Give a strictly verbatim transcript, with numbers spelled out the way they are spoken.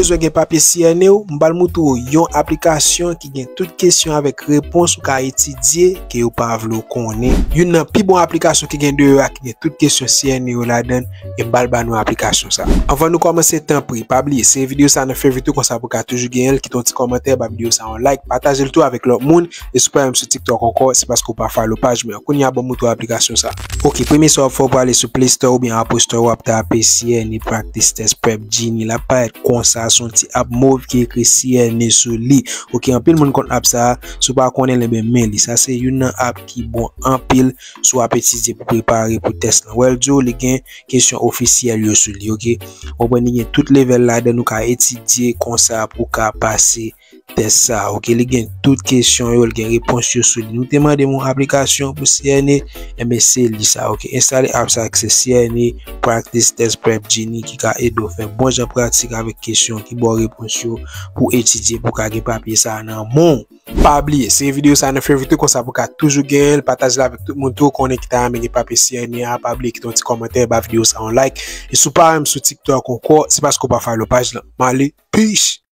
Bezwen gen papye C N A w, m pral moutre w yon aplikasyon ki gen tout kesyon avèk repons ou ka etidye ke yo pa vle w konnen. Youn nan pi bon aplikasyon ki gen deyò a ki gen tout kesyon C N A yo ladan l, e m pral ba nou aplikasyon sa. Anvan nou kòmanse, tanpri, pa bliye, si videyo sa nan fevri tou konsa pou ka toujou genyen l, kite yon ti kòmantè, ba videyo sa yon like, pataje l tou avèk lòt moun, e si w pa menm sou TikTok ankò, se paske w pa follow paj mwen an. Kounye a ban m moutre w aplikasyon sa. Ok, premye sa w ap fè, w prale sou Play Store oubyen Apple Store, w ap tape C N A Practice Test Prep Genie. L ap parèt konsa, se yon ti app mov ki ekri C N A sou li. Ok, anpil moun konn app sa, si w pa konnen l, enben men li. Sa se youn nan app ki bon anpil si w ap etidye pou prepare pou tès lan. Wè l di w li gen kesyon ofisyèl yo sou li, ok? Ou konprann li gen tout level ladan l, ou ka etidye konsa pou w ka pase tès sa, ok? Li gen tout kesyon yo, li gen repons yo sou li. Nou te mande m yon aplikasyon pou C N A, enben se li sa, ok? Enstale app sa ki se C N A Practice Test Prep Genie ki ka ede w fè bon jan pratik avèk kesyon ki ba w repons yo pou etidye pou w ka gen papye sa nan men w. Pa bliye, si videyo sa nan fevri tou konsa pou w ka toujou genyen l, pataje l avèk tout moun tou ou konnen ki ta renmen gen papye C N A a, pa bliye kite yon ti kòmantè, ba videyo sa yon like. E si w pa menm sou TikTok ankò, se paske w pa follow paj lan. M ale, peace!